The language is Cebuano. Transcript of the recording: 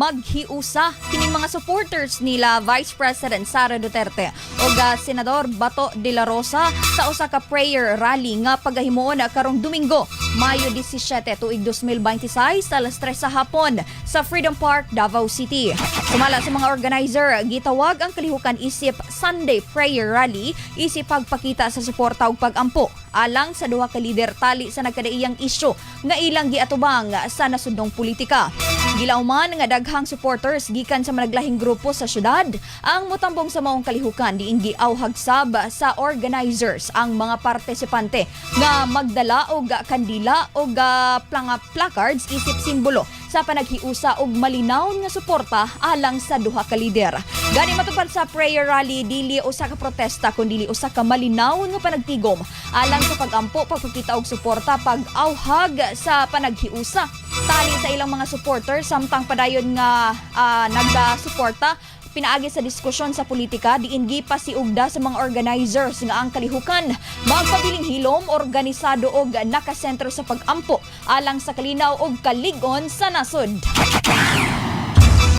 maghiusa kining mga supporters nila Vice President Sara Duterte ug Senador Bato de la Rosa sa usa ka prayer rally nga pagahimuon karong Domingo, Mayo 17 tuig 2026, alas 3 sa hapon sa Freedom Park, Davao City. Sumala sa mga organizer, gitawag ang kalihukan isip Sunday Prayer Rally isip pagpakita sa suporta ug pagampo alang sa duha ka lider tali sa nagkadaiyang isyu nga ilang giatubang sa nasudnong politika. Gilauman nga daghang supporters gikan sa managlahing grupo sa syudad ang motambong sa maong kalihukan, diin giawhag sab sa organizers ang mga partisipante nga magdala og kandila og planga placards isip simbolo sa panaghiusa og malinaw nga suporta alang sa duha ka lider. Gani matupad sa prayer rally, dili usa ka protesta kundi usa ka malinaw nga panagtigom alang sa pagampo, pagpakita og suporta, pag-awhag sa panaghiusa tali sa ilang mga supporters samtang padayon nga nagasuporta pinaagi sa diskusyon sa politika. Diin gipasiugda sa mga organizers nga ang kalihukan magpabiling hilom, organisado og nakasentro sa pagampo alang sa kalinaw og kalig-on sa nasod.